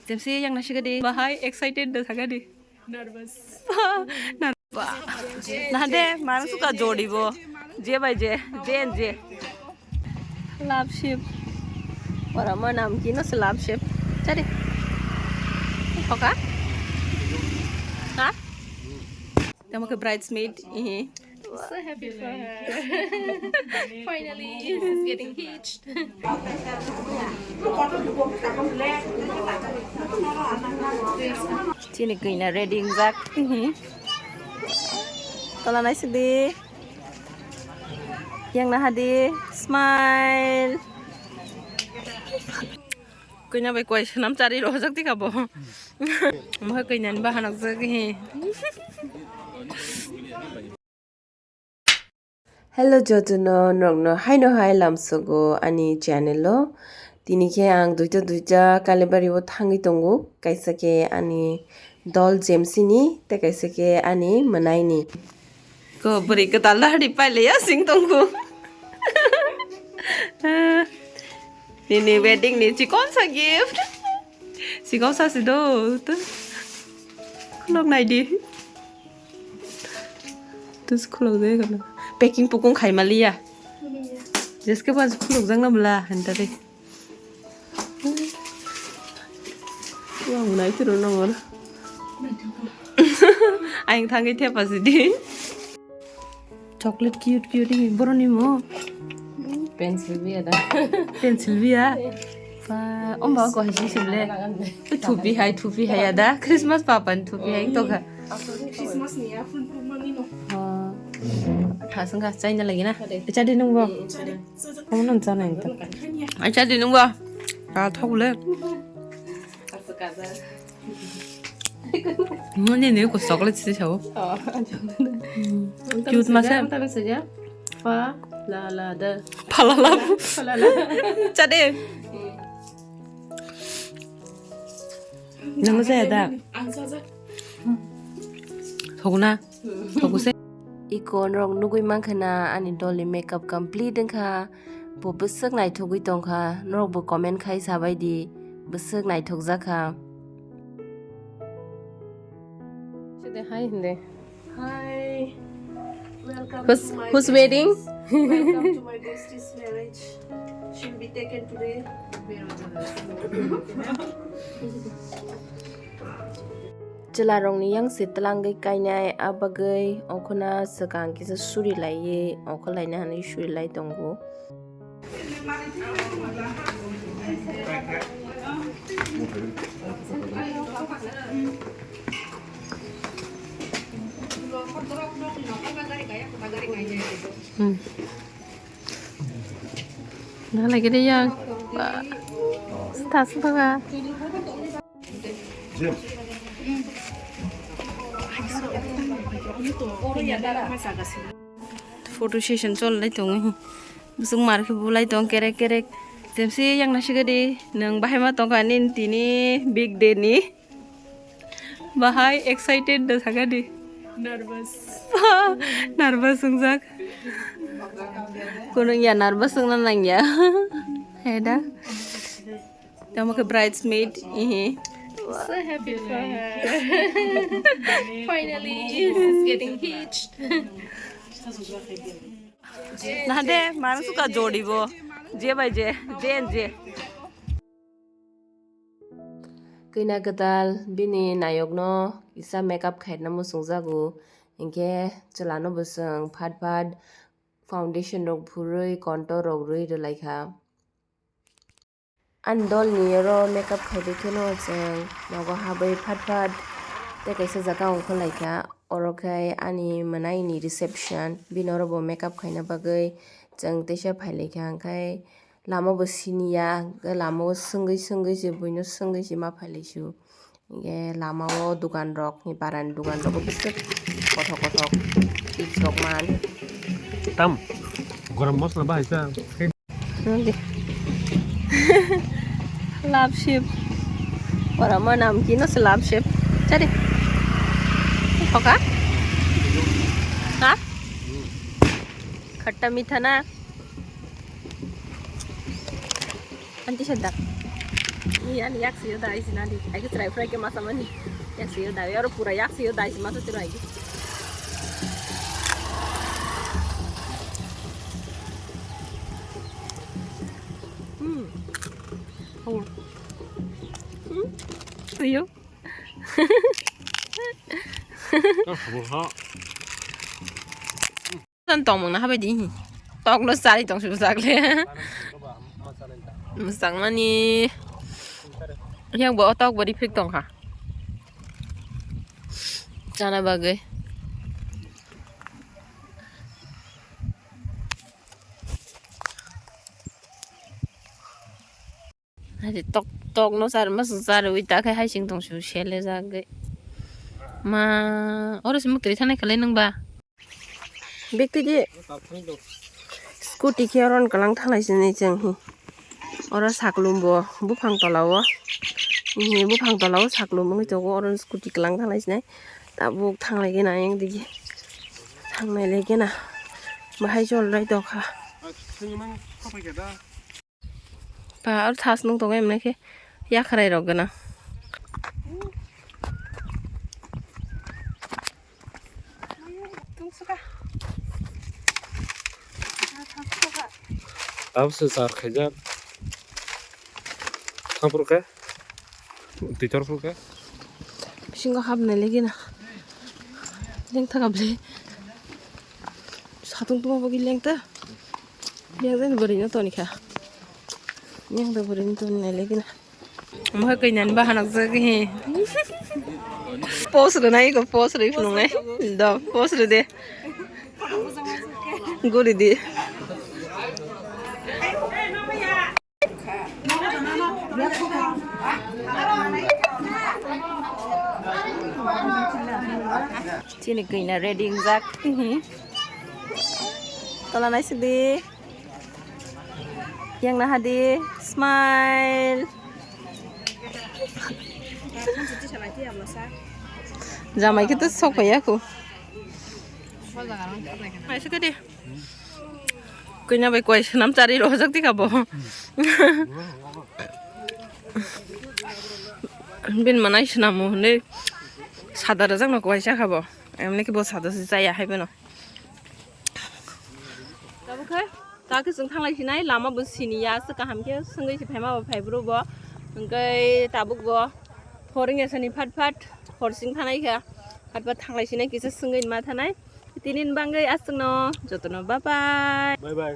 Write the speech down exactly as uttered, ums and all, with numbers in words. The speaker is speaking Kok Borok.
Temsi yang nasi gede bahai excited da saga de. Nervous. Nervous. Nah de, mana suka jodi bo. Je bai je, je je. Love ship. Ora mo nam kino se love ship. Chari. Hoka? Ha? Tamo ke bridesmaid. Ihi. So happy for her. Finally, she's getting hitched. Chini kina ready jak. Tola naisik di. Yang naha di. Smile. Kina bai koi sanam chari rojak tika bo. Mohai kina ni bahanok jak hi. Hello jotono, norokno haino hai lamsogo ani channel o. Tini khe ang duita duita Kalibari o thangwi tongo. Kaisa khe ani dol Jemsini, tei kaisa khe ani mwnaini. Ko bwrwi kwtal dahri pailaiya sing tongo. Nini wedding ni chikonsa gift. Chikonsa si do. Khulok naidi. Tus khulok de kono. Packing pukung khai maliya. Jeske pas khulok jang na bla hanta de. Wah, unai tiro nongor. Aing thangi thepa sidi. Chocolate cute cute ni boroni mo. Pencil biya da. Pencil biya. Pa, omba ko hai sing le. Thupi hai, thupi hai ada. Christmas papa ni thupi hai to kha. Christmas ni ya phun phun mani no. Thasang ka China lagi na. Chadi nung bo. Kamu nang chana yang tak. Ai chadi nung bo. Ah, thok le. Ngon ni ne ko chocolate si sao. Cute ma se. Pala la da. Pala la. Pala la. Chade. Nang saya da. Thok na. Thok se. Iko norok nugui mankha na ani dolni makeup complete wngkha. Bo bwswk naithogwi tongkha, norokbo comment khai sabaidi, bwswk naithokjakha. Side hi hindi. Hi. Welcome to my besties. Who's wedding? Welcome to my besties' marriage. She'll be taken today. Chwlarokni yang se twlangwi kainai, a bagwi okhona swkang kisa suri laiwi, okho laina hinwi suri lai tongo. Hmm. Nalai gede yang. Stas baka. Photo session chol lai tongo. Busuk mar khe bulai tong kerek kerek. Jemsi yang nasi gede nang bahai ma tongkha nini tini big day ni. Bahai excited da saga di. Nervous. Nervous wngjak. Kunung ya nervous wngna nang ya. Heda. Tamo ke bridesmaid, ihi. So happy for her. Finally, she's getting hitched. Nahade, mana suka jodi bo. Je bai je, je je. Kina kwtal bini nayokno kisa makeup khaina muchungjago, hinkhe chwlano bwswng phat phat foundation rok phurwi contour rok rwi rwlaikha. Ani dolni oro makeup khaidi kheno chwng nogo habwi phat phat tei kaisa jaga ongkhorlaikha. Oro khe ani mwnaini reception, bini oro bo makeup khaina bagwi chwng teisa phailaikha, hwnkhe lama bo siniya, hwnkhe lama o swngwi swngwi se buino swngwi se ma phailaisu. Hwnkhe lama o dogan rok, ni barani dogan rok bwswk kothok kothok chips rok man. Tam, garam masala bahai sa. Nungdi. Love ship. Ora mo nam kino se love ship. Chari. Hoka? Ha? Khatta mitha na? Anti sedak. Ani yak siyo dai sinani. Ai ke chrai fry ke masa mani. Yak siyo dai. Oro pura yak siyo dai si masa tiro ai. Hmm. Oh. Hmm. Siyo. San tongmung na habai di. Tok no sari tong su sak le. Musang mani. Yang bo tok bo di phik tong kha. Chana bagwi. Hai tok tok no sar mas sar ui ta khai hai sing tong su sele jagwi. Ma oro si mukti thanai khalai nang ba. Bekti di scooty khe oron kalang thalai sini cheng hi. Oro saklum bo buphang tola o. Hi buphang tola o saklum wngwi tongo, oro scooty kalang thalai sinai. Tabuk thanglai gena yang digi. Thangnai lai gena. Bahai jol rai tokha. Pa, oro thas nung tongo, emne khe yakhrai rok gana. Abo se sar khaijak. Thangphuru khe? Twitor phuru khe? Bisingo habnai lagi na. Lengtha kabli. Satung tuma bagi lengtha. Yang zen beri no toni kha. Yang da beri no toni nai lagi na. Omo khe kainan bahanok jagwi hi. Post rwnai ko, post rwi phunuknai. Do, post rwdi. Guridi. Chini kaina ready wngjak. Tola naisidi. Yang nahadi, smile. Jamai khe to sok phaiya kho. Naisidi. Kanya bai koi swnam chari rojak tika bo. Bin manai swnamo hwnwi sada rwjakno koi sakha bo. Emni khe bo sada se chaya hai beno. Tabuk khe, ta khe chwng thanglai sinai, lama bo sini ya, aswk kaham khe swngwi se phaima bo phai bro bo. Hwnkhe tabuk bo phor wngya sani phat phat, phor sing thanai kha, phat phat thanglai sinai kisa swngwi ma thanai. Tini ni bangwi aswkno jotono bye bye. Bye bye.